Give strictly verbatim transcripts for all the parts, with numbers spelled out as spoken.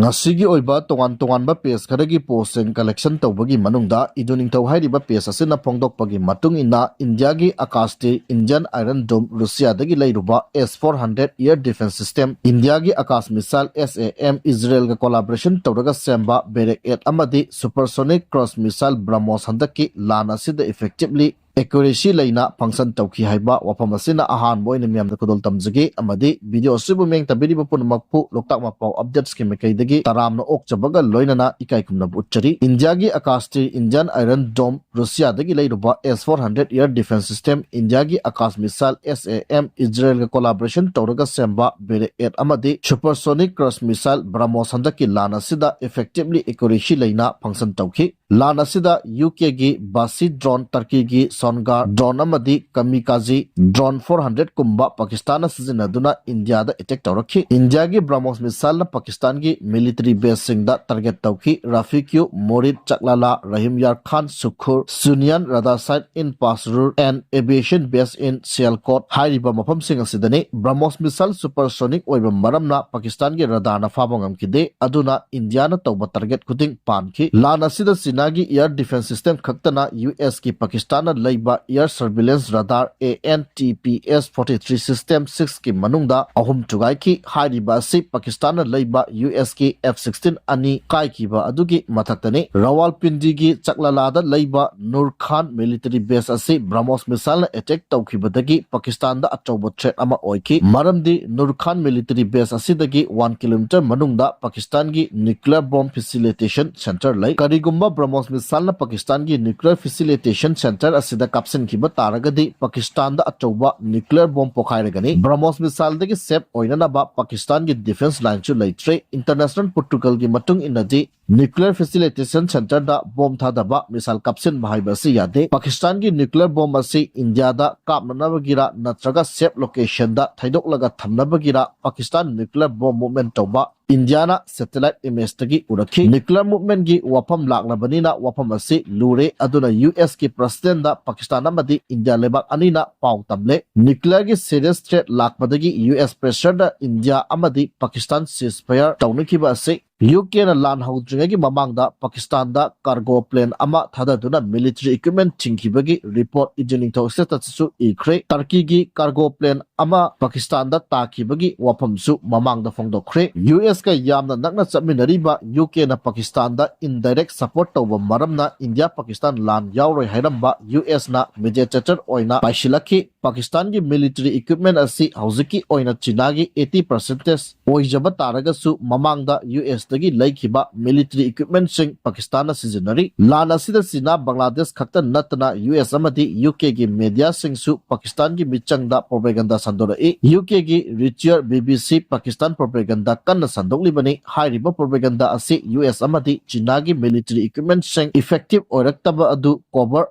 ꯉꯁꯤꯒꯤ ꯑꯣꯏꯕ ꯇꯣꯉꯥꯟ ꯇꯣꯉꯥꯟꯕ ꯄꯦꯖ ꯈꯔꯒꯤ ꯄꯣꯁꯁꯤꯡ ꯀꯂꯦꯛꯁꯟ ꯇꯧꯕꯒꯤ ꯃꯅꯨꯡꯗ ꯏꯗꯨ ꯅꯤꯡꯊꯧ ꯍꯥꯏꯔꯤꯕ ꯄꯦꯖ ꯑꯁꯤꯅ ꯐꯣꯡꯗꯣꯛꯄꯒꯤ ꯃꯇꯨꯡ ꯏꯟꯅ, ꯏꯟꯗꯤꯌꯥꯒꯤ ꯑꯀꯥꯁꯇꯤ Indian Iron Dome ꯔꯨꯁꯤꯌꯥꯗꯒꯤ ꯂꯩꯔꯨꯕ S four hundred air defense system, ꯏꯟꯗꯤꯌꯥꯒꯤ Akash missile S A M, ꯏꯖꯔꯦꯜꯒ ꯀꯣꯂꯥꯕꯣꯔꯦꯁꯟ ꯇꯧꯔꯒ ꯁꯦꯝꯕ Bayrak eight ꯑꯃꯗꯤ supersonic cruise missile BrahMos ꯍꯟꯗꯛꯀꯤ ꯂꯥꯟ ꯑꯁꯤꯗ effectively accuracy ꯂꯩꯅ function ꯇꯧꯈꯤ ꯍꯥꯏꯕ ꯋꯥꯐꯝ ꯑꯁꯤꯅ ꯑꯍꯥꯟꯕ ꯑꯣꯏꯅ ꯃꯤꯌꯥꯝꯗ ꯈꯨꯗꯣꯜ ꯇꯝꯖꯒꯦ꯫ ꯑꯃꯗꯤ video ꯑꯁꯤꯕꯨ ꯃꯤꯠꯌꯦꯡ ꯇꯝꯕꯤꯔꯤꯕ ꯄꯨꯝꯅꯃꯛꯄꯨ ꯂꯣꯛꯇꯥꯛ ꯃꯄꯥꯎ updatesꯀꯤ ꯃꯥꯏꯀꯩꯗꯒꯤ ꯇꯔꯥꯝꯅ ꯑꯣꯛꯆꯕꯒ ꯂꯣꯏꯅꯅ ꯏꯀꯥꯏ ꯈꯨꯝꯅꯕ ꯎꯠꯆꯔꯤ꯫ ꯏꯟꯗꯤꯌꯥꯒꯤ ꯑꯀꯥꯁꯇꯤ Indian Iron Dome ꯔꯨꯁꯤꯌꯥꯗꯒꯤ ꯂꯩꯔꯨꯕ S four hundred air defense system, ꯏꯟꯗꯤꯌꯥꯒꯤ Akash missile S A M, ꯏꯖꯔꯦꯜꯒ ꯀꯣꯂꯥꯕꯣꯔꯦꯁꯟ ꯇꯧꯔꯒ ꯁꯦꯝꯕ Bayrak eight ꯑꯃꯗꯤ supersonic cruise missile BrahMos ꯍꯟꯗꯛꯀꯤ ꯂꯥꯟ ꯑꯁꯤꯗ effectively accuracy ꯂꯩꯅ function ꯇꯧꯈꯤ꯫ ꯂꯥꯟ ꯑꯁꯤꯗ UKꯒꯤ Bassi drone, Turkeyꯒꯤ Songar drone ꯑꯃꯗꯤ kamikaze drone four hundred ꯀꯨꯝꯕ ꯄꯥꯀꯤꯁꯇꯥꯟꯅ ꯁꯤꯖꯤꯟꯅꯗꯨꯅ ꯏꯟꯗꯤꯌꯥꯗ attack ꯇꯧꯔꯛꯈꯤ꯫ ꯏꯟꯗꯤꯌꯥꯒꯤ BrahMos missileꯅ ꯄꯥꯀꯤꯁꯇꯥꯟꯒꯤ military baseꯁꯤꯡꯗ target ꯇꯧꯈꯤ꯫ Rafiq, Murid, Chaklala, Rahim Yar Khan, Sukhur, Sunyan radar site in Pasrur and aviation base in Sialkot ꯍꯥꯏꯔꯤꯕ ꯃꯐꯝꯁꯤꯡ ꯑꯁꯤꯗꯅꯤ꯫ BrahMos missile supersonic ꯑꯣꯏꯕ ꯃꯔꯝꯅ ꯄꯥꯀꯤꯁꯇꯥꯟꯒꯤ radarꯅ ꯐꯥꯕ ꯉꯝꯈꯤꯗꯦ꯫ ꯑꯗꯨꯅ ꯏꯟꯗꯤꯌꯥꯅ ꯇꯧꯕ target ꯈꯨꯗꯤꯡ ꯄꯥꯟꯈꯤ꯫ ꯂꯥꯟ ꯑꯁꯤꯗ ꯆꯤꯅꯥꯒꯤ air defense system ꯈꯛꯇꯅ USꯀꯤ ꯄꯥꯀꯤꯁꯇꯥꯟꯅ ꯂꯩꯕ air surveillance radar ANTPS forty three system sixꯀꯤ ꯃꯅꯨꯡꯗ ꯑꯍꯨꯝ ꯊꯨꯒꯥꯏꯈꯤ꯫ ꯍꯥꯏꯔꯤꯕ ꯑꯁꯤ ꯄꯥꯀꯤꯁꯇꯥꯟꯅ ꯂꯩꯕ USꯀꯤ F sixteen ꯑꯅꯤ ꯀꯥꯏꯈꯤꯕ ꯑꯗꯨꯒꯤ ꯃꯊꯛꯇꯅꯤ꯫ ꯔꯋꯥꯜꯄꯤꯟꯗꯤꯒꯤ ꯆꯛꯂꯥꯂꯥꯗ ꯂꯩꯕ ꯅꯨꯔ ꯈꯥꯟ military base ꯑꯁꯤ BrahMos missileꯅ attack ꯇꯧꯈꯤꯕꯗꯒꯤ ꯄꯥꯀꯤꯁꯇꯥꯟꯗ ꯑꯆꯧꯕ threat ꯑꯃ ꯑꯣꯏꯈꯤ, ꯃꯔꯝꯗꯤ ꯅꯨꯔ ꯈꯥꯟ military base ꯑꯁꯤꯗꯒꯤ one kilometer ꯃꯅꯨꯡꯗ ꯄꯥꯀꯤꯁꯇꯥꯟꯒꯤ nuclear bomb facilitation center ꯂꯩ꯫ ꯀꯔꯤꯒꯨꯝꯕ BrahMos missileꯅ ꯄꯥꯀꯤꯁꯇꯥꯟꯒꯤ nuclear facilitation center ꯑꯁꯤꯗ ꯀꯥꯞꯁꯤꯟꯈꯤꯕ ꯇꯥꯔꯒꯗꯤ ꯄꯥꯀꯤꯁꯇꯥꯟꯗ ꯑꯆꯧꯕ nuclear bomb ꯄꯣꯈꯥꯏꯔꯒꯅꯤ꯫ BrahMos missileꯗꯒꯤ safe ꯑꯣꯏꯅꯅꯕ ꯄꯥꯀꯤꯁꯇꯥꯟꯒꯤ defense lineꯁꯨ ꯂꯩꯇ꯭ꯔꯦ꯫ International protocolꯒꯤ ꯃꯇꯨꯡ ꯏꯟꯅꯗꯤ nuclear facilitation centerꯗ bomb ꯊꯥꯗꯕ, missile ꯀꯥꯞꯁꯤꯟꯕ ꯍꯥꯏꯕ ꯑꯁꯤ ꯌꯥꯗꯦ꯫ ꯄꯥꯀꯤꯁꯇꯥꯟꯒꯤ nuclear bomb ꯑꯁꯤ ꯏꯟꯗꯤꯌꯥꯗ ꯀꯥꯞꯅꯅꯕꯒꯤꯔ ꯅꯠꯇ꯭ꯔꯒ safe locationꯗ ꯊꯩꯗꯣꯛꯂꯒ ꯊꯝꯅꯕꯒꯤꯔ Pakistan nuclear bomb movement ꯇꯧꯕ ꯏꯟꯗꯤꯌꯥꯅ satellite imageꯇꯒꯤ ꯎꯔꯛꯈꯤ꯫ Nuclear movementꯀꯤ ꯋꯥꯐꯝ ꯂꯥꯛꯂꯕꯅꯤꯅ ꯋꯥꯐꯝ ꯑꯁꯤ ꯂꯨꯔꯦ, ꯑꯗꯨꯅ USꯀꯤ presidentꯗ ꯄꯥꯀꯤꯁꯇꯥꯟ ꯑꯃꯗꯤ ꯏꯟꯗꯤꯌꯥ ꯂꯩꯕꯥꯛ ꯑꯅꯤꯅ ꯄꯥꯎ ꯇꯝꯂꯦ꯫ Nuclearꯒꯤ serious threat ꯂꯥꯛꯄꯗꯒꯤ US pressureꯗ ꯏꯟꯗꯤꯌꯥ ꯑꯃꯗꯤ ꯄꯥꯀꯤꯁꯇꯥꯟ ceasefire ꯇꯧꯅꯈꯤꯕ ꯑꯁꯤ ꯌꯨ ꯀꯦꯅ ꯂꯥꯟ ꯍꯧꯗ꯭ꯔꯤꯉꯩꯒꯤ ꯃꯃꯥꯡꯗ ꯄꯥꯀꯤꯁꯇꯥꯟꯗ ꯀꯥꯔꯒꯣ ꯄ꯭ꯂꯦꯟ ꯑꯃ ꯊꯥꯗꯗꯨꯅ ꯃꯤꯂꯤꯇꯔꯤ ꯏꯀ꯭ꯋꯤꯞꯃꯦꯟ ꯊꯤꯡꯈꯤꯕꯒꯤ ꯔꯤꯄꯣꯔꯠ ꯏꯗꯤꯌꯨ ꯅꯤꯡꯊꯧ ꯁ꯭ꯇꯦꯇꯁꯇꯁꯨ ꯏꯈ꯭ꯔꯦ꯫ ꯇꯔꯀꯤꯒꯤ ꯀꯥꯔꯒꯣ ꯄ꯭ꯂꯦꯟ ꯑꯃ ꯄꯥꯀꯤꯁꯇꯥꯟꯗ ꯇꯥꯈꯤꯕꯒꯤ ꯋꯥꯐꯝꯁꯨ ꯃꯃꯥꯡꯗ ꯐꯣꯡꯗꯣꯛꯈ꯭ꯔꯦ꯫ ꯌꯨ ꯑꯦꯁꯀ ꯌꯥꯝꯅ ꯅꯛꯅ ꯆꯠꯃꯤꯟꯅꯔꯤꯕ ꯌꯨ ꯀꯦꯅ ꯄꯥꯀꯤꯁꯇꯥꯟꯗ ꯏꯟꯗꯥꯏꯔꯦꯛ ꯁꯄꯣꯔꯠ ꯇꯧꯕ ꯃꯔꯝꯅ ꯏꯟꯗꯤꯌꯥ ꯄꯥꯀꯤꯁꯇꯥꯟ ꯂꯥꯟ ꯌꯥꯎꯔꯣꯏ ꯍꯥꯏꯔꯝꯕ ꯌꯨ ꯑꯦꯁꯅ ꯃꯤꯗꯤꯌꯦꯇꯔ ꯑꯣꯏꯅ ꯄꯥꯏꯁꯤꯜꯂꯛꯈꯤ꯫ ꯄꯥꯀꯤꯁꯇꯥꯟꯒꯤ ꯃꯤꯂꯤꯇꯔꯤ ꯏꯀ꯭ꯋꯤꯞꯃꯦꯟ ꯑꯁꯤ ꯍꯧꯖꯤꯛꯀꯤ ꯑꯣꯏꯅ ꯆꯤꯅꯥꯒꯤ ꯑꯩꯠꯇꯤ ꯄꯥꯔꯁꯦꯟꯇꯦꯖ ꯑꯣꯏꯖꯕ ꯇꯥꯔꯒꯁꯨ, ꯃꯃꯥꯡꯗ ꯌꯨ ꯑꯦꯁꯇꯒꯤ ꯂꯩꯈꯤꯕ ꯃꯤꯂꯤꯇꯔꯤ ꯏꯀ꯭ꯋꯤꯞꯃꯦꯟꯁꯤꯡ ꯄꯥꯀꯤꯁꯇꯥꯟꯅ ꯁꯤꯖꯤꯟꯅꯔꯤ꯫ ꯂꯥꯟ ꯑꯁꯤꯗ ꯆꯤꯅꯥ, ꯕꯪꯒ꯭ꯂꯥꯗꯦꯁ ꯈꯛꯇ ꯅꯠꯇꯅ ꯌꯨ ꯑꯦꯁ ꯑꯃꯗꯤ ꯌꯨ ꯀꯦꯒꯤ ꯃꯦꯗꯤꯌꯥꯁꯤꯡꯁꯨ ꯄꯥꯀꯤꯁꯇꯥꯟꯒꯤ ꯃꯤꯆꯪꯗ ꯄ꯭ꯔꯣꯄꯦꯒꯟꯗꯥ ꯁꯟꯗꯣꯔꯛꯏ꯫ ꯌꯨ ꯀꯦꯒꯤ ꯔꯤꯆꯤꯌꯔ ꯕꯤ ꯕꯤ ꯁꯤ ꯄꯥꯀꯤꯁꯇꯥꯟ ꯄ꯭ꯔꯣꯄꯦꯒꯟꯗꯥ ꯀꯟꯅ ꯁꯟꯗꯣꯛꯂꯤꯕꯅꯤ꯫ ꯍꯥꯏꯔꯤꯕ ꯄ꯭ꯔꯣꯄꯦꯒꯟꯗꯥ ꯑꯁꯤ ꯌꯨ ꯑꯦꯁ ꯑꯃꯗꯤ ꯆꯤꯅꯥꯒꯤ ꯃꯤꯂꯤꯇꯔꯤ ꯏꯀ꯭ꯋꯤꯞꯃꯦꯟꯁꯤꯡ ꯏꯐꯦꯛꯇꯤꯚ ꯑꯣꯏꯔꯛꯇꯕ ꯑꯗꯨ ꯀꯣꯚꯔ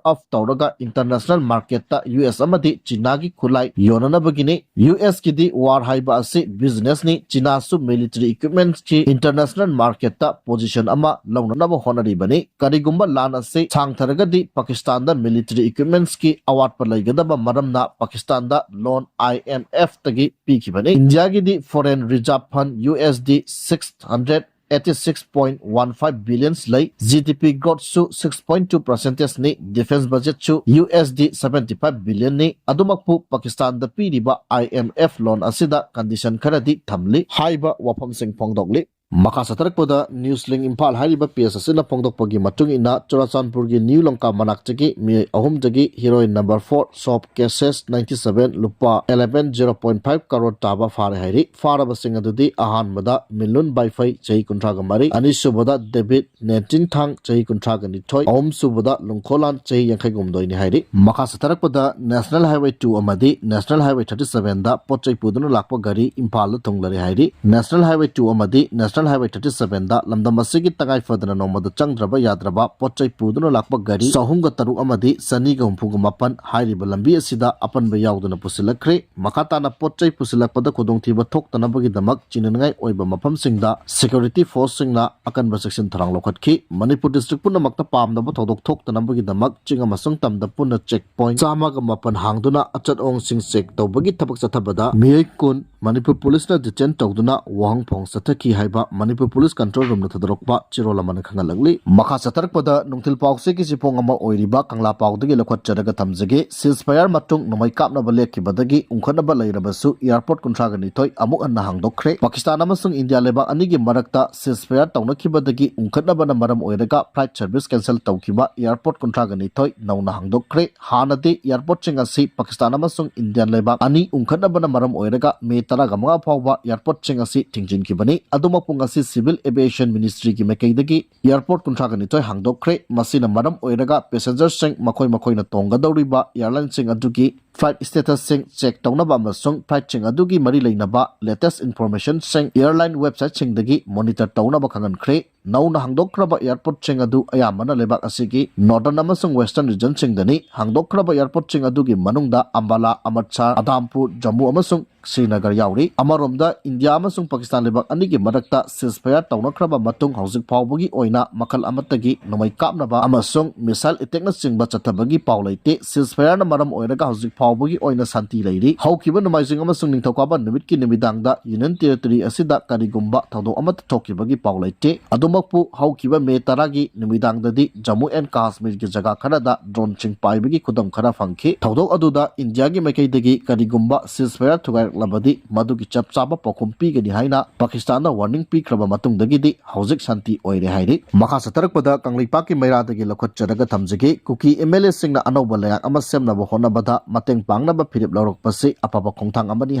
ꯑꯞ ꯇꯧꯔꯒ ꯏꯟꯇꯔꯅꯦꯁꯅꯦꯜ ꯃꯥꯔꯀꯦꯠꯇ ꯌꯨ ꯑꯦꯁ ꯑꯃꯗꯤ ꯆꯤꯅꯥꯒꯤ ꯈꯨꯠꯂꯥꯏ ꯌꯣꯟꯅꯅꯕꯒꯤꯅꯤ꯫ ꯌꯨ ꯑꯦꯁꯀꯤꯗꯤ ꯋꯥꯔ ꯍꯥꯏꯕ ꯑꯁꯤ ꯕꯤꯖꯤꯅꯦꯁꯅꯤ꯫ ꯆꯤꯅꯥꯁꯨ ꯃꯤꯂꯤꯇꯔꯤ ꯏꯀ꯭ꯋꯤꯞꯃꯦꯟꯁꯀꯤ ꯏꯟꯇꯔꯅꯦꯁꯅꯦꯜ ꯃꯥꯔꯀꯦꯠꯇ ꯄꯣꯖꯤꯁꯟ ꯑꯃ ꯂꯧꯅꯅꯕ ꯍꯣꯠꯅꯔꯤꯕꯅꯤ꯫ ꯀꯔꯤꯒꯨꯝꯕ ꯂꯥꯟ ꯑꯁꯤ ꯁꯥꯡꯊꯔꯒꯗꯤ ꯄꯥꯀꯤꯁꯇꯥꯟꯗ ꯃꯤꯂꯤꯇꯔꯤ ꯏꯀ꯭ꯋꯤꯞꯃꯦꯟꯁꯀꯤ ꯑꯋꯥꯠꯄ ꯂꯩꯒꯗꯕ ꯃꯔꯝꯅ ꯄꯥꯀꯤꯁꯇꯥꯟꯗ ꯂꯣꯟ ꯑꯥꯏ ꯑꯦꯝ ꯑꯦꯐꯇꯒꯤ ꯄꯤꯈꯤꯕꯅꯤ꯫ ꯏꯟꯗꯤꯌꯥꯒꯤꯗꯤ foreign reserve fund U S D six hundred eighty six point one five billions ꯂꯩ꯫ ꯖꯤ ꯗꯤ ꯄꯤ ꯒ꯭ꯔꯣꯠꯁꯨ ꯁꯤꯛꯁ ꯄꯣꯏꯟꯠ ꯇꯨ ꯄꯥꯔꯁꯦꯟꯇꯦꯖꯅꯤ꯫ ꯗꯤꯐꯦꯟꯁ ꯕꯖꯦꯠꯁꯨ U S D seventy five ꯕꯤꯂꯤꯌꯟꯅꯤ꯫ ꯑꯗꯨꯃꯛꯄꯨ ꯄꯥꯀꯤꯁꯇꯥꯟꯗ ꯄꯤꯔꯤꯕ ꯑꯥꯏ ꯑꯦꯝ ꯑꯦꯐ ꯂꯣꯟ ꯑꯁꯤꯗ ꯀꯟꯗꯤꯁꯟ ꯈꯔꯗꯤ ꯊꯝꯂꯤ ꯍꯥꯏꯕ ꯋꯥꯐꯝꯁꯤꯡ ꯐꯣꯡꯗꯣꯛꯂꯤ꯫ ꯃꯈꯥ ꯆꯠꯊꯔꯛꯄꯗ ꯅ꯭ꯌꯨꯁ ꯂꯤꯡ ꯏꯝꯐꯥꯜ ꯍꯥꯏꯔꯤꯕ ꯄꯦꯖ ꯑꯁꯤꯅ ꯐꯣꯡꯗꯣꯛꯄꯒꯤ ꯃꯇꯨꯡ ꯏꯟꯅ, ꯆꯨꯔꯥꯆꯥꯟꯄꯨꯔꯒꯤ ꯅ꯭ꯌꯨ ꯂꯪꯀꯥ ꯃꯅꯥꯛꯇꯒꯤ ꯃꯤꯑꯣꯏ ꯑꯍꯨꯝꯗꯒꯤ heroin number four soap cases ninety seven ꯂꯨꯄꯥ eleven zero point five crore ꯇꯥꯕ ꯐꯥꯔꯦ ꯍꯥꯏꯔꯤ꯫ ꯐꯥꯔꯕꯁꯤꯡ ꯑꯗꯨꯗꯤ ꯑꯍꯥꯟꯕꯗ ꯃꯤꯂꯨꯟ ꯕꯥꯏꯐꯩ, ꯆꯍꯤ ꯀꯨꯟꯊ꯭ꯔꯥꯒ ꯃꯔꯤ, ꯑꯅꯤꯁꯨꯕꯗ ꯗꯦꯕꯤꯠ ꯅꯦꯟꯇꯤꯟꯊꯥꯡ, ꯆꯍꯤ ꯀꯨꯟꯊ꯭ꯔꯥꯒ ꯅꯤꯊꯣꯏ, ꯑꯍꯨꯝꯁꯨꯕꯗ ꯂꯨꯡꯈꯣꯂꯥꯟ, ꯆꯍꯤ ꯌꯥꯡꯈꯩꯒ ꯍꯨꯝꯗꯣꯏꯅꯤ ꯍꯥꯏꯔꯤ꯫ ꯃꯈꯥ ꯆꯠꯊꯔꯛꯄꯗ ꯅꯦꯁꯅꯦꯜ ꯍꯥꯏꯋꯦ ꯇꯨ ꯑꯃꯗꯤ ꯅꯦꯁꯅꯦꯜ ꯍꯥꯏꯋꯦ ꯊꯥꯔꯇꯤ ꯁꯚꯦꯟꯗ ꯄꯣꯠ ꯆꯩ ꯄꯨꯗꯨꯅ ꯂꯥꯛꯄ ꯒꯥꯔꯤ ꯏꯝꯐꯥꯜꯗ ꯊꯨꯡꯂꯔꯦ ꯍꯥꯏꯔꯤ꯫ ꯅꯦꯁꯅꯦꯜ ꯍꯥꯏꯋꯦ ꯇꯨ ꯑꯃꯗꯤ ꯅꯦꯁꯅꯦꯜ ꯍꯥꯏꯋꯦ ꯊꯥꯔꯇꯤ ꯁꯚꯦꯟꯗ ꯂꯝꯗꯝ ꯑꯁꯤꯒꯤ ꯇꯉꯥꯏ ꯐꯗꯅ ꯅꯣꯡꯃꯗ ꯆꯪꯗ꯭ꯔꯕ ꯌꯥꯗ꯭ꯔꯕ ꯄꯣꯠ ꯆꯩ ꯄꯨꯗꯨꯅ ꯂꯥꯛꯄ ꯒꯥꯔꯤ ꯆꯍꯨꯝꯒ ꯇꯔꯨꯛ ꯑꯃꯗꯤ ꯆꯅꯤꯒ ꯍꯨꯝꯐꯨꯒ ꯃꯥꯄꯟ ꯍꯥꯏꯔꯤꯕ ꯂꯝꯕꯤ ꯑꯁꯤꯗ ꯑꯄꯟꯕ ꯌꯥꯎꯗꯅ ꯄꯨꯁꯤꯜꯂꯛꯈ꯭ꯔꯦ꯫ ꯃꯈꯥ ꯇꯥꯅ ꯄꯣꯠ ꯆꯩ ꯄꯨꯁꯤꯜꯂꯛꯄꯗ ꯈꯨꯗꯣꯡꯊꯤꯕ ꯊꯣꯛꯇꯅꯕꯒꯤꯗꯃꯛ ꯆꯤꯡꯅꯅꯤꯡꯉꯥꯏ ꯑꯣꯏꯕ ꯃꯐꯝꯁꯤꯡꯗ ꯁꯦꯀ꯭ꯌꯨꯔꯤꯇꯤ ꯐꯣꯔꯁꯁꯤꯡꯅ ꯑꯀꯟꯕ ꯆꯦꯛꯁꯤꯟ ꯊꯧꯔꯥꯡ ꯂꯧꯈꯠꯈꯤ꯫ ꯃꯅꯤꯄꯨꯔ ꯗꯤꯁꯇ꯭ꯔꯤꯛ ꯄꯨꯝꯅꯃꯛꯇ ꯄꯥꯝꯗꯕ ꯊꯧꯗꯣꯛ ꯊꯣꯛꯇꯅꯕꯒꯤꯗꯃꯛ ꯆꯤꯡ ꯑꯃꯁꯨꯡ ꯇꯝꯗ ꯄꯨꯟꯅ ꯆꯦꯛ ꯄꯣꯏꯟꯠ ꯆꯥꯝꯃꯒ ꯃꯥꯄꯟ ꯍꯥꯡꯗꯨꯅ ꯑꯆꯠ ꯑꯣꯡꯁꯤꯡ ꯆꯦꯛ ꯇꯧꯕꯒꯤ ꯊꯕꯛ ꯆꯠꯊꯕꯗ ꯃꯤꯑꯣꯏ ꯀꯨꯟ ꯃꯅꯤꯄꯨꯔ ꯄꯨꯂꯤꯁꯅ ꯗꯤꯇꯦꯟ ꯇꯧꯗꯨꯅ ꯋꯥꯍꯪ ꯐꯣꯡ ꯆꯠꯊꯈꯤ ꯍꯥꯏꯕ ꯃꯅꯤꯄꯨꯔ ꯄꯨꯂꯤꯁ ꯀꯟꯇ꯭ꯔꯣꯜ ꯔꯨꯝꯗ ꯊꯥꯗꯣꯔꯛꯄ ꯆꯦꯔꯣꯜ ꯑꯃꯅ ꯈꯪꯍꯜꯂꯛꯂꯤ꯫ ꯃꯈꯥ ꯆꯠꯊꯔꯛꯄꯗ ꯅꯨꯡꯊꯤꯜ ꯄꯥꯎꯆꯦꯒꯤ ꯆꯦꯐꯣꯡ ꯑꯃ ꯑꯣꯏꯔꯤꯕ ꯀꯪꯂꯥ ꯄꯥꯎꯗꯒꯤ ꯂꯧꯈꯠꯆꯔꯒ ꯊꯝꯖꯒꯦ꯫ ꯁꯤꯖꯐꯌꯔ ꯃꯇꯨꯡ ꯅꯣꯡꯃꯩ ꯀꯥꯞꯅꯕ ꯂꯦꯞꯈꯤꯕꯗꯒꯤ ꯎꯪꯈꯠꯅꯕ ꯂꯩꯔꯕꯁꯨ ꯑꯦꯌꯥꯔꯄꯣꯔꯠ ꯀꯨꯟꯊ꯭ꯔꯥꯒ ꯅꯤꯊꯣꯏ ꯑꯃꯨꯛ ꯍꯟꯅ ꯍꯥꯡꯗꯣꯛꯈ꯭ꯔꯦ꯫ ꯄꯥꯀꯤꯁꯇꯥꯟ ꯑꯃꯁꯨꯡ ꯏꯟꯗꯤꯌꯥ ꯂꯩꯕꯥꯛ ꯑꯅꯤꯒꯤ ꯃꯔꯛꯇ ꯁꯤꯖꯐꯌꯔ ꯇꯧꯅꯈꯤꯕꯗꯒꯤ ꯎꯪꯈꯠꯅꯕꯅ ꯃꯔꯝ ꯑꯣꯏꯔꯒ ꯐ꯭ꯂꯥꯏꯠ ꯁꯔꯚꯤꯁ ꯀꯦꯟꯁꯦꯜ ꯇꯧꯈꯤꯕ ꯑꯦꯌꯥꯔꯄꯣꯔꯠ ꯀꯨꯟꯊ꯭ꯔꯥꯒ ꯅꯤꯊꯣꯏ ꯅꯧꯅ ꯍꯥꯡꯗꯣꯛꯈ꯭ꯔꯦ꯫ ꯍꯥꯟꯅꯗꯤ ꯑꯦꯌꯥꯔꯄꯣꯔꯠꯁꯤꯡ ꯑꯁꯤ ꯄꯥꯀꯤꯁꯇꯥꯟ ꯑꯃꯁꯨꯡ ꯏꯟꯗꯤꯌꯥꯟ ꯂꯩꯕꯥꯛ ꯑꯅꯤ ꯎꯪꯈꯠꯅꯕꯅ ꯃꯔꯝ ꯑꯣꯏꯔꯒ ꯃꯦ ꯇꯔꯥꯒ ꯃꯉꯥ ꯐꯥꯎꯕ ꯑꯦꯌꯥꯔꯄꯣꯔꯠꯁꯤꯡ ꯑꯁꯤ ꯊꯤꯡꯖꯤꯟꯈꯤꯕꯅꯤ꯫ ꯑꯗꯨꯃꯛꯄꯨ ꯉꯁꯤ ꯁꯤꯚꯤꯜ ꯑꯦꯚꯤꯌꯦꯁꯟ ꯃꯤꯅꯤꯁꯇ꯭ꯔꯤꯒꯤ ꯃꯥꯏꯀꯩꯗꯒꯤ ꯑꯦꯌꯥꯔꯄꯣꯔꯠ ꯀꯨꯟꯊ꯭ꯔꯥꯒ ꯅꯤꯊꯣꯏ ꯍꯥꯡꯗꯣꯛꯈ꯭ꯔꯦ꯫ ꯃꯁꯤꯅ ꯃꯔꯝ ꯑꯣꯏꯔꯒ ꯄꯦꯁꯦꯟꯖꯔꯁꯤꯡ ꯃꯈꯣꯏ ꯃꯈꯣꯏꯅ ꯇꯣꯡꯒꯗꯧꯔꯤꯕ ꯑꯦꯌꯥꯔꯂꯥꯏꯟꯁꯤꯡ ꯑꯗꯨꯒꯤ ꯐ꯭ꯂꯥꯏꯠ ꯁ꯭ꯇꯦꯇꯁꯁꯤꯡ ꯆꯦꯛ ꯇꯧꯅꯕ ꯑꯃꯁꯨꯡ ꯐ꯭ꯂꯥꯏꯠꯁꯤꯡ ꯑꯗꯨꯒꯤ ꯃꯔꯤ ꯂꯩꯅꯕ ꯂꯦꯇꯦꯁ ꯏꯟꯐꯣꯔꯃꯦꯁꯟꯁꯤꯡ ꯑꯦꯌꯥꯔꯂꯥꯏꯟ ꯋꯦꯕꯁꯥꯏꯠꯁꯤꯡꯗꯒꯤ ꯃꯣꯅꯤꯇꯔ ꯇꯧꯅꯕ ꯈꯪꯍꯟꯈ꯭ꯔꯦ꯫ ꯅꯧꯅ ꯍꯥꯡꯗꯣꯛꯈ꯭ꯔꯕ ꯑꯦꯌꯥꯔꯄꯣꯔꯠꯁꯤꯡ ꯑꯗꯨ ꯑꯌꯥꯝꯕꯅ ꯂꯩꯕꯥꯛ ꯑꯁꯤꯒꯤ ꯅꯣꯔꯗꯔꯟ ꯑꯃꯁꯨꯡ ꯋꯦꯁꯇꯔꯟ ꯔꯤꯖꯟꯁꯤꯡꯗꯅꯤ꯫ ꯍꯥꯡꯗꯣꯛꯈ꯭ꯔꯕ ꯑꯦꯌꯥꯔꯄꯣꯔꯠꯁꯤꯡ ꯑꯗꯨꯒꯤ ꯃꯅꯨꯡꯗ ꯑꯝꯕꯥꯂꯥ, ꯑꯃꯔꯠꯁꯥꯔ, ꯑꯗꯥꯝꯄꯨꯔ, ꯖꯝꯃꯨ ꯑꯃꯁꯨꯡ ꯁ꯭ꯔꯤꯅꯒꯔ ꯌꯥꯎꯔꯤ꯫ ꯑꯃꯔꯣꯝꯗ ꯏꯟꯗꯤꯌꯥ ꯑꯃꯁꯨꯡ ꯄꯥꯀꯤꯁꯇꯥꯟ ꯂꯩꯕꯥꯛ ꯑꯅꯤꯒꯤ ꯃꯔꯛꯇ ꯁꯤꯖꯐꯌꯔ ꯇꯧꯅꯈ꯭ꯔꯕ ꯃꯇꯨꯡ ꯍꯧꯖꯤꯛ ꯐꯥꯎꯕꯒꯤ ꯑꯣꯏꯅ ꯃꯈꯜ ꯑꯃꯠꯇꯒꯤ ꯅꯣꯡꯃꯩ ꯀꯥꯞꯅꯕ ꯑꯃꯁꯨꯡ ꯃꯤꯁꯥꯏꯜ ꯑꯦꯇꯦꯛꯅꯆꯤꯡꯕ ꯆꯠꯊꯕꯒꯤ ꯄꯥꯎ ꯂꯩꯇꯦ꯫ ꯁꯤꯖꯐꯌꯔꯅ ꯃꯔꯝ ꯑꯣꯏꯔꯒ ꯍꯧꯖꯤꯛ ꯐꯥꯎꯕꯒꯤ ꯑꯣꯏꯅ ꯁꯥꯟꯇꯤ ꯂꯩꯔꯤ꯫ ꯍꯧꯈꯤꯕ ꯅꯣꯡꯃꯥꯏꯖꯤꯡ ꯑꯃꯁꯨꯡ ꯅꯤꯡꯊꯧꯀꯥꯕ ꯅꯨꯃꯤꯠꯀꯤ ꯅꯨꯃꯤꯗꯥꯡꯗ ꯌꯨꯅꯤꯌꯟ ꯇꯦꯔꯤꯇꯣꯔꯤ ꯑꯁꯤꯗ ꯀꯔꯤꯒꯨꯝꯕ ꯊꯧꯗꯣꯛ ꯑꯃꯠꯇ ꯊꯣꯛꯈꯤꯕꯒꯤ ꯄꯥꯎ ꯂꯩꯇꯦ꯫ ꯑꯗꯨꯃꯛꯄꯨ ꯍꯧꯈꯤꯕ ꯃꯦ ꯇꯔꯥꯒꯤ ꯅꯨꯃꯤꯗꯥꯡꯗꯗꯤ ꯖꯝꯃꯨ ꯑꯦꯟ ꯀꯥꯁꯃꯤꯔꯒꯤ ꯖꯒꯥ ꯈꯔꯗ ꯗ꯭ꯔꯣꯟꯁꯤꯡ ꯄꯥꯏꯕꯒꯤ ꯈꯨꯗꯝ ꯈꯔ ꯐꯪꯈꯤ꯫ ꯊꯧꯗꯣꯛ ꯑꯗꯨꯗ ꯏꯟꯗꯤꯌꯥꯒꯤ ꯃꯥꯏꯀꯩꯗꯒꯤ ꯀꯔꯤꯒꯨꯝꯕ ꯁꯤꯖꯐꯌꯔ ꯊꯨꯒꯥꯏꯔꯛꯂꯕꯗꯤ ꯃꯗꯨꯒꯤ ꯆꯞ ꯆꯥꯕ ꯄꯥꯎꯈꯨꯝ ꯄꯤꯒꯅꯤ ꯍꯥꯏꯅ ꯄꯥꯀꯤꯁꯇꯥꯟꯅ ꯋꯥꯔꯅꯤꯡ ꯄꯤꯈ꯭ꯔꯕ ꯃꯇꯨꯡꯗꯒꯤꯗꯤ ꯍꯧꯖꯤꯛ ꯁꯥꯟꯇꯤ ꯑꯣꯏꯔꯦ ꯍꯥꯏꯔꯤ꯫ ꯃꯈꯥ ꯆꯠꯊꯔꯛꯄꯗ ꯀꯪꯂꯩꯄꯥꯛꯀꯤ ꯃꯩꯔꯥꯗꯒꯤ ꯂꯧꯈꯠꯆꯔꯒ ꯊꯝꯖꯒꯦ꯫ ꯀꯨꯀꯤ ꯑꯦꯝ ꯑꯦꯜ ꯑꯦꯁꯤꯡꯅ ꯑꯅꯧꯕ ꯂꯩꯉꯥꯛ ꯑꯃ ꯁꯦꯝꯅꯕ ꯍꯣꯠꯅꯕꯗ ꯃꯇꯦꯡ ꯄꯥꯡꯅꯕ ꯐꯤꯔꯦꯞ ꯂꯧꯔꯛꯄꯁꯤ ꯑꯐꯕ ꯈꯣꯡꯊꯥꯡ ꯑꯃꯅꯤ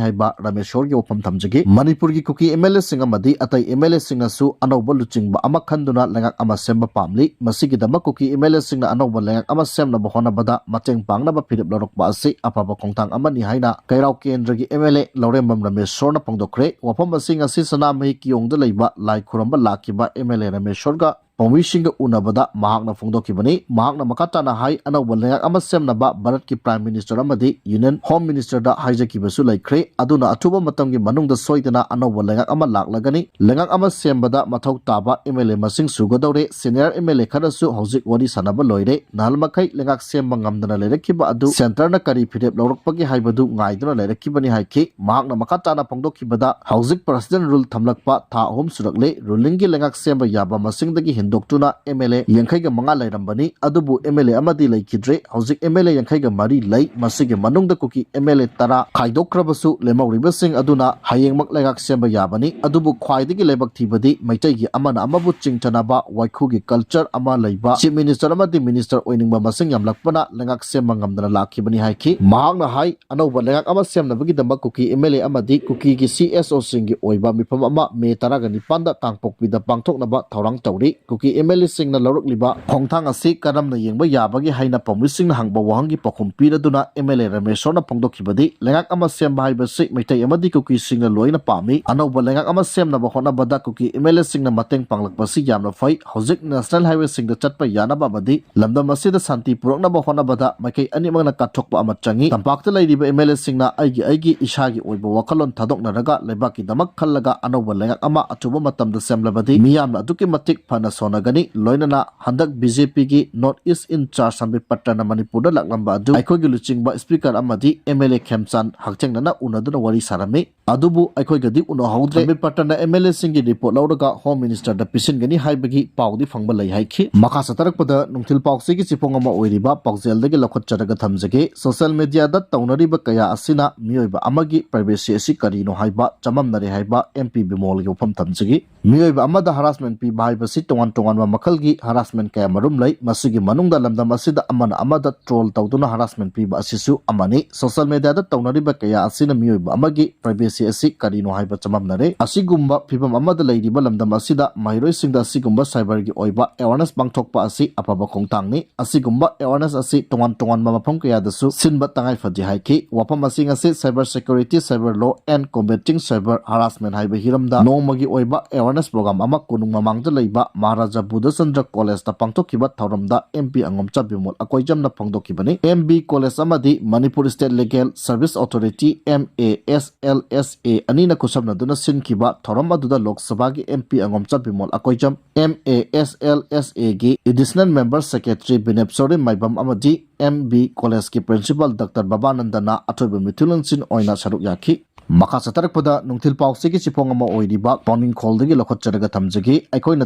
ꯍꯥꯏꯕ ꯔꯥꯃꯦꯁꯣꯔꯒꯤ ꯋꯥꯐꯝ ꯊꯝꯖꯒꯦ꯫ ꯃꯅꯤꯄꯨꯔꯒꯤ ꯀꯨꯀꯤ ꯑꯦꯝ ꯑꯦꯜ ꯑꯦꯁꯤꯡ ꯑꯃꯗꯤ ꯑꯇꯩ ꯑꯦꯝ ꯑꯦꯜ ꯑꯦꯁꯤꯡꯅꯁꯨ ꯑꯅꯧꯕ ꯂꯨꯆꯤꯡꯕ ꯑꯃ ꯈꯟꯗꯨꯅ ꯂꯩꯉꯥꯛ ꯑꯃ ꯁꯦꯝꯕ ꯄꯥꯝꯂꯤ꯫ ꯃꯁꯤꯒꯤꯗꯃꯛ ꯀꯨꯀꯤ ꯑꯦꯝ ꯑꯦꯜ ꯑꯦꯁꯤꯡꯅ ꯑꯅꯧꯕ ꯂꯩꯉꯥꯛ ꯑꯃ ꯁꯦꯝꯅꯕ ꯍꯣꯠꯅꯕꯗ ꯃꯇꯦꯡ ꯄꯥꯡꯅꯕ ꯐꯤꯔꯦꯞ ꯂꯧꯔꯛꯄ ꯑꯁꯤ ꯑꯐꯕ ꯈꯣꯡꯊꯥꯡ ꯑꯃꯅꯤ ꯍꯥꯏꯅ ꯀꯩꯔꯥꯎ ꯀꯦꯟꯗ꯭ꯔꯒꯤ ꯑꯦꯝ ꯑꯦꯜ ꯑꯦ ꯂꯧꯔꯦꯝꯕꯝ ꯔꯥꯃꯦꯁꯣꯔꯅ ꯐꯣꯡꯗꯣꯛꯈ꯭ꯔꯦ꯫ ꯋꯥꯐꯝ ꯑꯁꯤ ꯉꯁꯤ ꯁꯅꯥꯃꯍꯤ ꯀꯤꯌꯣꯡꯗ ꯂꯩꯕ ꯂꯥꯏ ꯈꯨꯔꯨꯝꯕ ꯂꯥꯛꯈꯤꯕ ꯑꯦꯝ ꯑꯦꯜ ꯑꯦ ꯔꯥꯃꯦꯁꯣꯔꯒ ꯄꯥꯎꯃꯤꯁꯤꯡꯒ ꯎꯅꯕꯗ ꯃꯍꯥꯛꯅ ꯐꯣꯡꯗꯣꯛꯈꯤꯕꯅꯤ꯫ ꯃꯍꯥꯛꯅ ꯃꯈꯥ ꯇꯥꯅ ꯍꯥꯏ, ꯑꯅꯧꯕ ꯂꯩꯉꯥꯛ ꯑꯃ ꯁꯦꯝꯅꯕ ꯚꯥꯔꯠꯀꯤ Prime Minister ꯑꯃꯗꯤ Union Home Minister ꯗ ꯍꯥꯏꯖꯈꯤꯕꯁꯨ ꯂꯩꯈ꯭ꯔꯦ꯫ ꯑꯗꯨꯅ ꯑꯊꯨꯕ ꯃꯇꯝꯒꯤ ꯃꯅꯨꯡꯗ ꯁꯣꯏꯗꯅ ꯑꯅꯧꯕ ꯂꯩꯉꯥꯛ ꯑꯃ ꯂꯥꯛꯂꯒꯅꯤ꯫ ꯂꯩꯉꯥꯛ ꯑꯃ ꯁꯦꯝꯕꯗ ꯃꯊꯧ ꯇꯥꯕ M L A ꯃꯁꯤꯡ ꯁꯨꯒꯗꯧꯔꯦ꯫ Senior M L A ꯈꯔꯁꯨ ꯍꯧꯖꯤꯛ ꯋꯥꯔꯤ ꯁꯥꯟꯅꯕ ꯂꯣꯏꯔꯦ꯫ ꯅꯍꯥꯟꯃꯈꯩ ꯂꯩꯉꯥꯛ ꯁꯦꯝꯕ ꯉꯝꯗꯅ ꯂꯩꯔꯛꯈꯤꯕ ꯑꯗꯨ Centre ꯅ ꯀꯔꯤ ꯐꯤꯔꯦꯞ ꯂꯧꯔꯛꯄꯒꯦ ꯍꯥꯏꯕꯗꯨ ꯉꯥꯏꯗꯨꯅ ꯂꯩꯔꯛꯈꯤꯕꯅꯤ ꯍꯥꯏꯈꯤ꯫ ꯃꯍꯥꯛꯅ ꯃꯈꯥ ꯇꯥꯅ ꯐꯣꯡꯗꯣꯛꯈꯤꯕꯗ, ꯍꯧꯖꯤꯛ President Rule ꯊꯝꯂꯛꯄ ꯊꯥ ꯑꯍꯨꯝ ꯁꯨꯔꯛꯂꯦ꯫ Ruling ꯒꯤ ꯂꯩꯉꯥꯛ ꯁꯦꯝꯕ ꯌꯥꯕ ꯃꯁꯤꯡꯗꯒꯤ ꯍꯦꯟꯗꯣꯛꯇꯨꯅ M L A ꯌꯥꯡꯈꯩꯒ ꯃꯉꯥ ꯂꯩꯔꯝꯕꯅꯤ, ꯑꯗꯨꯕꯨ M L A ꯑꯃꯗꯤ ꯂꯩꯈꯤꯗ꯭ꯔꯦ꯫ ꯍꯧꯖꯤꯛ M L A ꯌꯥꯡꯈꯩꯒ ꯃꯔꯤ ꯂꯩ꯫ ꯃꯁꯤꯒꯤ ꯃꯅꯨꯡꯗ ꯀꯨꯀꯤ M L A ꯇꯔꯥ ꯈꯥꯏꯗꯣꯛꯈ꯭ꯔꯕꯁꯨ, ꯂꯦꯝꯍꯧꯔꯤꯕꯁꯤꯡ ꯑꯗꯨꯅ ꯍꯌꯦꯡꯃꯛ ꯂꯩꯉꯥꯛ ꯁꯦꯝꯕ ꯌꯥꯕꯅꯤ꯫ ꯑꯗꯨꯕꯨ ꯈ꯭ꯋꯥꯏꯗꯒꯤ ꯂꯥꯏꯕꯛ ꯊꯤꯕꯗꯤ, ꯃꯩꯇꯩꯒꯤ ꯑꯃꯅ ꯑꯃꯕꯨ ꯆꯤꯡꯊꯅꯕ ꯋꯥꯏꯈꯨꯒꯤ culture ꯑꯃ ꯂꯩꯕ Chief Minister ꯑꯃꯗꯤ Minister ꯑꯣꯏꯅꯤꯡꯕ ꯃꯁꯤꯡ ꯌꯥꯝꯂꯛꯄꯅ ꯂꯩꯉꯥꯛ ꯁꯦꯝꯕ ꯉꯝꯗꯅ ꯂꯥꯛꯈꯤꯕꯅꯤ ꯍꯥꯏꯈꯤ꯫ ꯃꯍꯥꯛꯅ ꯍꯥꯏ, ꯑꯅꯧꯕ ꯂꯩꯉꯥꯛ ꯑꯃ ꯁꯦꯝꯅꯕꯒꯤꯗꯃꯛ ꯀꯨꯀꯤ M L A ꯑꯃꯗꯤ ꯀꯨꯀꯤꯒꯤ C S O ꯁꯤꯡꯒꯤ ꯑꯣꯏꯕ ꯃꯤꯐꯝ ꯑꯃ May ꯇꯔꯥꯒ ꯅꯤꯄꯥꯟꯗ ꯀꯥꯡꯄꯣꯛꯄꯤꯗ ꯄꯥꯡꯊꯣꯛꯅꯕ ꯊꯧꯔꯥꯡ ꯇꯧꯔꯤ꯫ ꯀꯨꯀꯤ M L A ꯁꯤꯡꯅ ꯂꯧꯔꯛꯂꯤꯕ ꯈꯣꯡꯊꯥꯡ ꯑꯁꯤ ꯀꯔꯝꯅ ꯌꯦꯡꯕ ꯌꯥꯕꯒꯦ ꯍꯥꯏꯅ ꯄꯥꯎꯃꯤꯁꯤꯡꯅ ꯍꯪꯕ ꯋꯥꯍꯪꯒꯤ ꯄꯥꯎꯈꯨꯝ ꯄꯤꯔꯗꯨꯅ M L A ꯔꯥꯃꯦꯁꯣꯔꯅ ꯐꯣꯡꯗꯣꯛꯈꯤꯕꯗꯤ, ꯂꯩꯉꯥꯛ ꯑꯃ ꯁꯦꯝꯕ ꯍꯥꯏꯕꯁꯤ ꯃꯩꯇꯩ ꯑꯃꯗꯤ ꯀꯨꯀꯤꯁꯤꯡꯅ ꯂꯣꯏꯅ ꯄꯥꯝꯃꯤ꯫ ꯑꯅꯧꯕ ꯂꯩꯉꯥꯛ ꯑꯃ ꯁꯦꯝꯅꯕ ꯍꯣꯠꯅꯕꯗ ꯀꯨꯀꯤ M L A ꯁꯤꯡꯅ ꯃꯇꯦꯡ ꯄꯥꯡꯂꯛꯄꯁꯤ ꯌꯥꯝꯅ ꯐꯩ꯫ ꯍꯧꯖꯤꯛ national highway ꯁꯤꯡꯗ ꯆꯠꯄ ꯌꯥꯅꯕ ꯑꯃꯗꯤ ꯂꯝꯗꯝ ꯑꯁꯤꯗ ꯁꯥꯟꯇꯤ ꯄꯨꯔꯛꯅꯕ ꯍꯣꯠꯅꯕꯗ ꯃꯥꯏꯀꯩ ꯑꯅꯤꯃꯛꯅ ꯀꯠꯊꯣꯛꯄ ꯑꯃ ꯆꯪꯏ꯫ ꯇꯝꯄꯥꯛꯇ ꯂꯩꯔꯤꯕ M L A ꯁꯤꯡꯅ ꯑꯩꯒꯤ ꯑꯩꯒꯤ ꯏꯁꯥꯒꯤ ꯑꯣꯏꯕ ꯋꯥꯈꯜꯂꯣꯟ ꯊꯥꯗꯣꯛꯅꯔꯒ ꯂꯩꯕꯥꯛꯀꯤꯗꯃꯛ ꯈꯜꯂꯒ ꯑꯅꯧꯕ ꯂꯩꯉꯥꯛ ꯑꯃ ꯑꯊꯨꯕ ꯃꯇꯝꯗ ꯁꯦꯝꯂꯕꯗꯤ ꯃꯤꯌꯥꯝꯅ ꯑꯗꯨꯛꯀꯤ ꯃꯇꯤꯛ ꯐꯅ ꯁꯣꯟꯅꯒꯅꯤ꯫ ꯂꯣꯏꯅꯅ ꯍꯟꯗꯛ B J P ꯒꯤ North East in charge ꯁꯝꯕꯤꯠ ꯄꯇ꯭ꯔꯅ ꯃꯅꯤꯄꯨꯔꯗ ꯂꯥꯛꯂꯝꯕ ꯑꯗꯨ ꯑꯩꯈꯣꯏꯒꯤ ꯂꯨꯆꯤꯡꯕ Speaker ꯑꯃꯗꯤ M L A ꯈꯦꯝꯆꯥꯟ ꯍꯛꯊꯦꯡꯅꯅ ꯎꯅꯗꯨꯅ ꯋꯥꯔꯤ ꯁꯥꯔꯝꯃꯤ꯫ ꯑꯗꯨꯕꯨ ꯑꯩꯈꯣꯏꯒꯗꯤ ꯎꯅꯍꯧꯗ꯭ꯔꯦ꯫ ꯁꯝꯕꯤꯠ ꯄꯇ꯭ꯔꯅ M L A ꯁꯤꯡꯒꯤ report ꯂꯧꯔꯒ Home Minister ꯗ ꯄꯤꯁꯤꯟꯒꯅꯤ ꯍꯥꯏꯕꯒꯤ ꯄꯥꯎꯗꯤ ꯐꯪꯕ ꯂꯩ ꯍꯥꯏꯈꯤ꯫ ꯃꯈꯥ ꯆꯠꯊꯔꯛꯄꯗ ꯅꯨꯡꯊꯤꯜ ꯄꯥꯎꯆꯦꯒꯤ ꯆꯦꯐꯣꯡ ꯑꯃ ꯑꯣꯏꯔꯤꯕ ꯄꯥꯎꯖꯦꯜꯗꯒꯤ ꯂꯧꯈꯠꯆꯔꯒ ꯊꯝꯖꯒꯦ꯫ Social media ꯗ ꯇꯧꯅꯔꯤꯕ ꯀꯌꯥ ꯑꯁꯤꯅ ꯃꯤꯑꯣꯏꯕ ꯑꯃꯒꯤ privacy ꯑꯁꯤ ꯀꯔꯤꯅꯣ ꯍꯥꯏꯕ ꯆꯃꯝꯅꯔꯦ ꯍꯥꯏꯕ M P ꯕꯤꯃꯣꯜꯒꯤ ꯋꯥꯐꯝ ꯊꯝꯖꯒꯦ꯫ ꯃꯤꯑꯣꯏꯕ ꯑꯃꯗ harassment ꯄꯤꯕ ꯍꯥꯏꯕꯁꯤ ꯇꯣꯉꯥꯟ ꯇꯣꯉꯥꯟꯕ ꯃꯈꯜꯒꯤ harassment ꯀꯌꯥ ꯃꯔꯨꯝ ꯂꯩ꯫ ꯃꯁꯤꯒꯤ ꯃꯅꯨꯡꯗ ꯂꯝꯗꯝ ꯑꯁꯤꯗ ꯑꯃꯅ ꯑꯃꯗ troll ꯇꯧꯗꯨꯅ harassment ꯄꯤꯕ ꯑꯁꯤꯁꯨ ꯑꯃꯅꯤ꯫ Social media ꯗ ꯇꯧꯅꯔꯤꯕ ꯀꯌꯥ ꯑꯁꯤꯅ ꯃꯤꯑꯣꯏꯕ ꯑꯃꯒꯤ privacy ꯁꯤ ꯑꯁꯤ ꯀꯔꯤꯅꯣ ꯍꯥꯏꯕ ꯆꯃꯝꯅꯔꯦ꯫ ꯑꯁꯤꯒꯨꯝꯕ ꯐꯤꯕꯝ ꯑꯃꯗ ꯂꯩꯔꯤꯕ ꯂꯝꯗꯝ ꯑꯁꯤꯗ ꯃꯍꯩꯔꯣꯏꯁꯤꯡꯗ ꯑꯁꯤꯒꯨꯝꯕ cyberꯒꯤ ꯑꯣꯏꯕ awareness ꯄꯥꯡꯊꯣꯛꯄ ꯑꯁꯤ ꯑꯐꯕ ꯈꯣꯡꯊꯥꯡꯅꯤ꯫ ꯑꯁꯤꯒꯨꯝꯕ awareness ꯑꯁꯤ ꯇꯣꯉꯥꯟ ꯇꯣꯉꯥꯟꯕ ꯃꯐꯝ ꯀꯌꯥꯗꯁꯨ ꯁꯤꯟꯕ ꯇꯉꯥꯏ ꯐꯗꯦ ꯍꯥꯏꯈꯤ꯫ ꯋꯥꯐꯝ ꯑꯁꯤ ꯉꯁꯤ Cyber Security, Cyber Law and Combating Cyber Harassment ꯍꯥꯏꯕ ꯍꯤꯔꯝꯗ ꯅꯣꯡꯃꯒꯤ ꯑꯣꯏꯕ awareness program ꯑꯃ ꯀꯣꯅꯨꯡ ꯃꯃꯥꯡꯗ ꯂꯩꯕ ꯃꯍꯥꯔꯥꯖꯥ ꯕꯨꯙꯆꯟꯗ꯭ꯔ ꯀꯣꯂꯦꯖꯇ ꯄꯥꯡꯊꯣꯛꯈꯤꯕ ꯊꯧꯔꯝꯗ MP ꯑꯉꯣꯝꯆꯥ ꯕꯤꯃꯣꯜ ꯑꯀꯣꯏꯖꯝꯅ ꯐꯣꯡꯗꯣꯛꯈꯤꯕꯅꯤ꯫ MB ꯀꯣꯂꯦꯖ ꯑꯃꯗꯤ Manipur State Legal Service Authority, MASLSA, ꯑꯅꯤꯅ ꯈꯨꯠꯁꯝꯅꯗꯨꯅ ꯁꯤꯟꯈꯤꯕ ꯊꯧꯔꯝ ꯑꯗꯨꯗ ꯂꯣꯛ ꯁꯚꯥꯒꯤ MP ꯑꯉꯣꯝꯆꯥ Bimol Akoijam, MASLSAꯒꯤ Additional Member Secretary ꯕꯤꯅꯦꯞꯁꯣꯔꯤ ꯃꯥꯏꯕꯝ ꯑꯃꯗꯤ MB ꯀꯣꯂꯦꯖꯀꯤ Principal Doctor ꯕꯕꯥꯅꯟꯗꯅ ꯑꯊꯣꯏꯕ ꯃꯤꯊꯨꯂꯟꯁꯤꯟ ꯑꯣꯏꯅ ꯁꯔꯨꯛ ꯌꯥꯈꯤ꯫ ꯃꯈꯥ ꯆꯠꯊꯔꯛꯄꯗ ꯅꯨꯡꯊꯤꯜ ꯄꯥꯎꯆꯦꯒꯤ ꯆꯤꯐꯣꯡ ꯑꯃ ꯑꯣꯏꯔꯤꯕ ꯄꯥꯎꯅꯤꯡꯈꯣꯜꯗꯒꯤ ꯂꯧꯈꯠꯆꯔꯒ ꯊꯝꯖꯒꯦ꯫ ꯑꯩꯈꯣꯏꯅ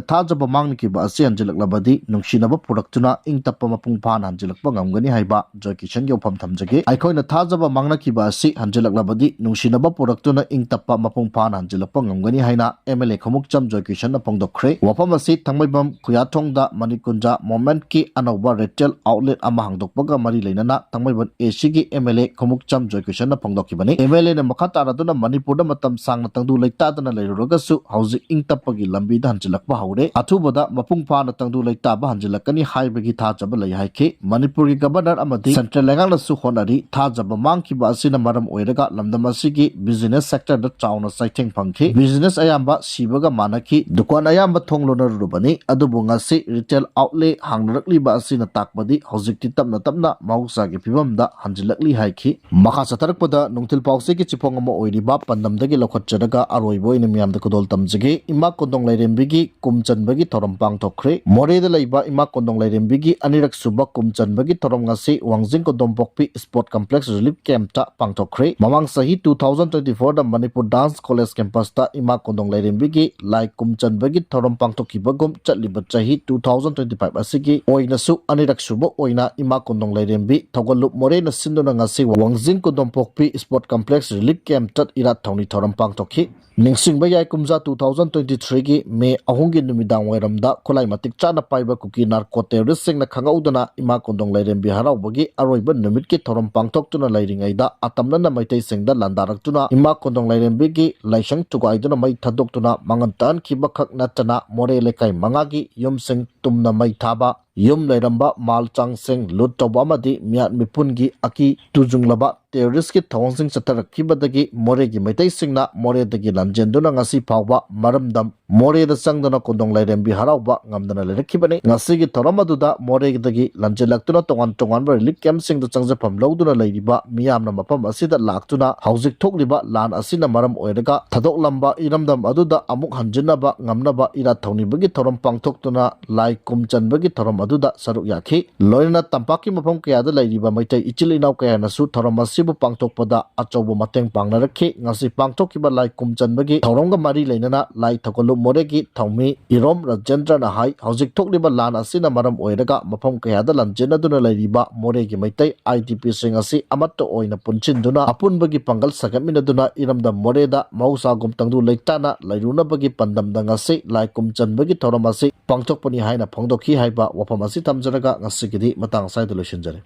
ꯊꯥꯖꯕ ꯃꯥꯡꯅꯈꯤꯕ ꯑꯁꯤ ꯍꯟꯖꯤꯜꯂꯛꯂꯕꯗꯤ ꯅꯨꯡꯁꯤꯅꯕ ꯄꯨꯔꯛꯇꯨꯅ ꯏꯪ ꯇꯞꯄ ꯃꯄꯨꯡ ꯐꯥꯅ ꯍꯟꯖꯤꯜꯂꯛꯄ ꯉꯝꯒꯅꯤ ꯍꯥꯏꯕ ꯖꯣꯏ ꯀꯤꯁꯟꯒꯤ ꯋꯥꯐꯝ ꯊꯝꯖꯒꯦ꯫ ꯑꯩꯈꯣꯏꯅ ꯊꯥꯖꯕ ꯃꯥꯡꯅꯈꯤꯕ ꯑꯁꯤ ꯍꯟꯖꯤꯜꯂꯛꯂꯕꯗꯤ ꯅꯨꯡꯁꯤꯅꯕ ꯄꯨꯔꯛꯇꯨꯅ ꯏꯪ ꯇꯞꯄ ꯃꯄꯨꯡ ꯐꯥꯅ ꯍꯟꯖꯤꯜꯂꯛꯄ ꯉꯝꯒꯅꯤ ꯍꯥꯏꯅ MLA ꯈꯣꯡꯎꯞꯆꯝ ꯖꯣꯏ ꯀꯤꯁꯟꯅ ꯐꯣꯡꯗꯣꯛꯈ꯭ꯔꯦ꯫ ꯋꯥꯐꯝ ꯑꯁꯤ ꯊꯥꯡꯃꯩꯕꯝ ꯈꯨꯌꯥꯊꯣꯡꯗ ꯃꯅꯤꯀꯨꯟꯖꯥ Momentꯀꯤ ꯑꯅꯧꯕ retail outlet ꯑꯃ ꯍꯥꯡꯗꯣꯛꯄꯒ ꯃꯔꯤ ꯂꯩꯅꯅ ꯊꯥꯡꯃꯩꯕꯟ ACꯒꯤ MLA ꯈꯣꯡꯎꯞꯆꯝ ꯖꯣꯏ ꯀꯤꯁꯟꯅ ꯐꯣꯡꯗꯣꯛꯈꯤꯕꯅꯤ꯫ MLAꯅ ꯃꯈꯥ ꯇꯥꯔꯗꯨꯅ ꯃꯅꯤꯄꯨꯔꯗ ꯃꯇꯝ ꯁꯥꯡꯅ ꯇꯪꯗꯨ ꯂꯩꯇꯥꯗꯅ ꯂꯩꯔꯨꯔꯒꯁꯨ ꯍꯧꯖꯤꯛ ꯏꯪ ꯇꯞꯄꯒꯤ ꯂꯝꯕꯤꯗ ꯍꯟꯖꯤꯜꯂꯛꯄ ꯍꯧꯔꯦ꯫ ꯑꯊꯨꯕꯗ ꯃꯄꯨꯡ ꯐꯥꯅ ꯇꯪꯗꯨ ꯂꯩꯇꯥꯕ ꯍꯟꯖꯤꯜꯂꯛꯀꯅꯤ ꯍꯥꯏꯕꯒꯤ ꯊꯥꯖꯕ ꯂꯩ ꯍꯥꯏꯈꯤ꯫ ꯃꯅꯤꯄꯨꯔꯒꯤ Governor ꯑꯃꯗꯤ Central ꯂꯩꯉꯥꯛꯅꯁꯨ ꯍꯣꯠꯅꯔꯤ꯫ ꯊꯥꯖꯕ ꯃꯥꯡꯈꯤꯕ ꯑꯁꯤꯅ ꯃꯔꯝ ꯑꯣꯏꯔꯒ ꯂꯝꯗꯝ ꯑꯁꯤꯒꯤ business sectorꯗ ꯆꯥꯎꯅ ꯆꯩꯊꯦꯡ ꯐꯪꯈꯤ꯫ Business ꯑꯌꯥꯝꯕ ꯁꯤꯕꯒ ꯃꯥꯟꯅꯈꯤ꯫ ꯗꯨꯀꯥꯟ ꯑꯌꯥꯝꯕ ꯊꯣꯡ ꯂꯣꯟꯅꯔꯨꯔꯕꯅꯤ꯫ ꯑꯗꯨꯕꯨ ꯉꯁꯤ retail outlet ꯍꯥꯡꯅꯔꯛꯂꯤꯕ ꯑꯁꯤꯅ ꯇꯥꯛꯄꯗꯤ ꯍꯧꯖꯤꯛꯇꯤ ꯇꯞꯅ ꯇꯞꯅ ꯃꯍꯧꯁꯥꯒꯤ ꯐꯤꯕꯝꯗ ꯍꯟꯖꯤꯜꯂꯛꯂꯤ ꯍꯥꯏꯈꯤ꯫ ꯃꯈꯥ ꯆꯠꯊꯔꯛꯄꯗ ꯅꯨꯡꯊꯤꯜ ꯄꯥꯎꯆꯦꯒꯤ ꯆꯤꯐꯣꯡ ꯑꯃ ꯑꯣꯏꯔꯤꯕ ꯄꯥꯟꯗꯝꯗꯒꯤ ꯂꯧꯈꯠꯆꯔꯒ ꯑꯔꯣꯏꯕ ꯑꯣꯏꯅ ꯃꯤꯌꯥꯝꯗ ꯈꯨꯗꯣꯜ ꯇꯝꯖꯒꯦ꯫ ꯏꯃꯥ ꯀꯣꯟꯗꯣꯡ ꯂꯥꯏꯔꯦꯝꯕꯤꯒꯤ ꯀꯨꯝ ꯆꯟꯕꯒꯤ ꯊꯧꯔꯝ ꯄꯥꯡꯊꯣꯛꯈ꯭ꯔꯦ꯫ ꯃꯣꯔꯦꯗ ꯂꯩꯕ ꯏꯃꯥ ꯀꯣꯟꯗꯣꯡ ꯂꯥꯏꯔꯦꯝꯕꯤꯒꯤ ꯑꯅꯤꯔꯛ ꯁꯨꯕ ꯀꯨꯝ ꯆꯟꯕꯒꯤ ꯊꯧꯔꯝ ꯉꯁꯤ ꯋꯥꯡꯖꯤꯡ ꯀꯣꯟꯗꯣꯡꯄꯣꯛꯄꯤ Sport Complex Relief Campꯇ ꯄꯥꯡꯊꯣꯛꯈ꯭ꯔꯦ꯫ ꯃꯃꯥꯡ ꯆꯍꯤ two thousand twenty fourꯗ Manipur Dance College Campusꯇ ꯏꯃꯥ ꯀꯣꯟꯗꯣꯡ ꯂꯥꯏꯔꯦꯝꯕꯤꯒꯤ ꯂꯥꯏ ꯀꯨꯝ ꯆꯟꯕꯒꯤ ꯊꯧꯔꯝ ꯄꯥꯡꯊꯣꯛꯈꯤꯕꯒꯨꯝ ꯆꯠꯂꯤꯕ ꯆꯍꯤ two thousand twenty five ꯑꯁꯤꯒꯤ ꯑꯣꯏꯅꯁꯨ ꯑꯅꯤꯔꯛ ꯁꯨꯕ ꯑꯣꯏꯅ ꯏꯃꯥ ꯀꯣꯟꯗꯣꯡ ꯂꯥꯏꯔꯦꯝꯕꯤ ꯊꯧꯒꯜꯂꯨꯞ ꯃꯣꯔꯦꯅ ꯁꯤꯟꯗꯨꯅ ꯉꯁꯤ ꯋꯥꯡꯖꯤꯡ ꯀꯣꯟꯗꯣꯡꯄꯣꯛꯄꯤ Sport Complex Relief Campꯇ ꯏꯔꯥꯠ ꯊꯧꯅꯤ ꯊꯧꯔꯝ ꯄꯥꯡꯊꯣꯛꯈꯤ꯫ ꯅꯤꯡꯁꯤꯡꯕ ꯌꯥꯏ, ꯀꯨꯝꯖꯥ two thousand twenty three ꯒꯤ ꯃꯦ ꯑꯍꯨꯝꯒꯤ ꯅꯨꯃꯤꯗꯥꯡ ꯋꯥꯏꯔꯝꯗ ꯈꯨꯠꯂꯥꯏ ꯃꯇꯤꯛ ꯆꯥꯅ ꯄꯥꯏꯕ ꯀꯨꯀꯤ ꯅꯥꯔꯀꯣ ꯇꯦꯔꯣꯔꯤꯁꯁꯤꯡꯅ ꯈꯪꯍꯧꯗꯅ ꯏꯃꯥ ꯀꯣꯟꯗꯣꯡ ꯂꯥꯏꯔꯦꯝꯕꯤ ꯍꯔꯥꯎꯕꯒꯤ ꯑꯔꯣꯏꯕ ꯅꯨꯃꯤꯠꯀꯤ ꯊꯧꯔꯝ ꯄꯥꯡꯊꯣꯛꯇꯨꯅ ꯂꯩꯔꯤꯉꯩꯗ ꯑꯇꯝꯅꯅ ꯃꯩꯇꯩꯁꯤꯡꯗ ꯂꯥꯟꯗꯥꯔꯛꯇꯨꯅ ꯏꯃꯥ ꯀꯣꯟꯗꯣꯡ ꯂꯥꯏꯔꯦꯝꯕꯤꯒꯤ ꯂꯥꯏꯁꯪ ꯊꯨꯒꯥꯏꯗꯨꯅ ꯃꯩ ꯊꯥꯗꯣꯛꯇꯨꯅ ꯃꯥꯡꯍꯟ ꯇꯥꯍꯟꯈꯤꯕ ꯈꯛ ꯅꯠꯇꯅ ꯃꯣꯔꯦ ꯂꯩꯀꯥꯏ ꯃꯉꯥꯒꯤ ꯌꯨꯝꯁꯤꯡ ꯇꯨꯝꯅ ꯃꯩ ꯊꯥꯕ, ꯌꯨꯝ ꯂꯩꯔꯝꯕ ꯃꯥꯜ ꯆꯥꯡꯁꯤꯡ ꯂꯨꯠ ꯇꯧꯕ ꯑꯃꯗꯤ ꯃꯤꯌꯥꯠ ꯃꯤꯄꯨꯟꯒꯤ ꯑꯀꯤ ꯇꯨꯖꯨꯡꯂꯕ ꯇꯦꯔꯣꯔꯤꯁꯀꯤ ꯊꯧꯑꯣꯡꯁꯤꯡ ꯆꯠꯊꯔꯛꯈꯤꯕꯗꯒꯤ ꯃꯣꯔꯦꯒꯤ ꯃꯩꯇꯩꯁꯤꯡꯅ ꯃꯣꯔꯦꯗꯒꯤ ꯂꯥꯟꯖꯦꯟꯗꯨꯅ ꯉꯁꯤ ꯐꯥꯎꯕ ꯃꯔꯝꯗꯝ ꯃꯣꯔꯦꯗ ꯆꯪꯗꯨꯅ ꯀꯣꯟꯗꯣꯡ ꯂꯥꯏꯔꯦꯝꯕꯤ ꯍꯔꯥꯎꯕ ꯉꯝꯗꯅ ꯂꯩꯔꯛꯈꯤꯕꯅꯤ꯫ ꯉꯁꯤꯒꯤ ꯊꯧꯔꯝ ꯑꯗꯨꯗ ꯃꯣꯔꯦꯗꯒꯤ ꯂꯥꯟꯖꯦꯜꯂꯛꯇꯨꯅ ꯇꯣꯉꯥꯟ ꯇꯣꯉꯥꯟꯕ relief camp ꯁꯤꯡꯗ ꯆꯪꯖꯐꯝ ꯂꯧꯗꯨꯅ ꯂꯩꯔꯤꯕ ꯃꯤꯌꯥꯝꯅ ꯃꯐꯝ ꯑꯁꯤꯗ ꯂꯥꯛꯇꯨꯅ ꯍꯧꯖꯤꯛ ꯊꯣꯛꯂꯤꯕ ꯂꯥꯟ ꯑꯁꯤꯅ ꯃꯔꯝ ꯑꯣꯏꯔꯒ ꯊꯥꯗꯣꯛꯂꯝꯕ ꯏꯔꯝꯗꯝ ꯑꯗꯨꯗ ꯑꯃꯨꯛ ꯍꯟꯖꯤꯟꯅꯕ ꯉꯝꯅꯕ ꯏꯔꯥꯠ ꯊꯧꯅꯤꯕꯒꯤ ꯊꯧꯔꯝ ꯄꯥꯡꯊꯣꯛꯇꯨꯅ ꯂꯥꯏ ꯀꯨꯝ ꯆꯟꯕꯒꯤ ꯊꯧꯔꯝ ꯑꯗꯨꯗ ꯁꯔꯨꯛ ꯌꯥꯈꯤ꯫ ꯂꯣꯏꯅꯅ ꯇꯝꯄꯥꯛꯀꯤ ꯃꯐꯝ ꯀꯌꯥꯗ ꯂꯩꯔꯤꯕ ꯃꯩꯇꯩ ꯏꯆꯤꯜ ꯏꯅꯥꯎ ꯀꯌꯥꯅꯁꯨ ꯊꯧꯔꯝ ꯑꯁꯤꯕꯨ ꯄꯥꯡꯊꯣꯛꯄꯗ ꯑꯆꯧꯕ ꯃꯇꯦꯡ ꯄꯥꯡꯅꯔꯛꯈꯤ꯫ ꯉꯁꯤ ꯄꯥꯡꯊꯣꯛꯈꯤꯕ ꯂꯥꯏ ꯀꯨꯝ ꯆꯟꯕꯒꯤ ꯊꯧꯔꯝꯒ ꯃꯔꯤ ꯂꯩꯅꯅ ꯂꯥꯏ ꯊꯧꯒꯜꯂꯨ ꯃꯣꯔꯦꯒꯤ ꯊꯧꯃꯤ ꯏꯔꯣꯝ ꯔꯥꯖꯦꯟꯗ꯭ꯔꯅ ꯍꯥꯏ, ꯍꯧꯖꯤꯛ ꯊꯣꯛꯂꯤꯕ ꯂꯥꯟ ꯑꯁꯤꯅ ꯃꯔꯝ ꯑꯣꯏꯔꯒ ꯃꯐꯝ ꯀꯌꯥꯗ ꯂꯥꯟꯖꯦꯟꯅꯗꯨꯅ ꯂꯩꯔꯤꯕ ꯃꯣꯔꯦꯒꯤ ꯃꯩꯇꯩ I D P ꯁꯤꯡ ꯑꯁꯤ ꯑꯃꯠꯇ ꯑꯣꯏꯅ ꯄꯨꯟꯁꯤꯟꯗꯨꯅ ꯑꯄꯨꯟꯕꯒꯤ ꯄꯥꯡꯒꯜ ꯁꯥꯒꯠꯃꯤꯟꯅꯗꯨꯅ ꯏꯔꯝꯗꯝ ꯃꯣꯔꯦꯗ ꯃꯍꯧꯁꯥꯒꯨꯝ ꯇꯪꯗꯨ ꯂꯩꯇꯥꯅ ꯂꯩꯔꯨꯅꯕꯒꯤ ꯄꯥꯟꯗꯝꯗ ꯉꯁꯤ ꯂꯥꯏ ꯀꯨꯝ ꯆꯟꯕꯒꯤ ꯊꯧꯔꯝ ꯑꯁꯤ ꯄꯥꯡꯊꯣꯛꯄꯅꯤ ꯍꯥꯏꯅ ꯐꯣꯡꯗꯣꯛꯈꯤ ꯍꯥꯏꯕ ꯋꯥꯐꯝ ꯑꯁꯤ ꯊꯝꯖꯔꯒ ꯉꯁꯤꯒꯤꯗꯤ ꯃꯇꯥꯡ ꯑꯁ꯭ꯋꯥꯏꯗ ꯂꯣꯏꯁꯤꯟꯖꯔꯦ꯫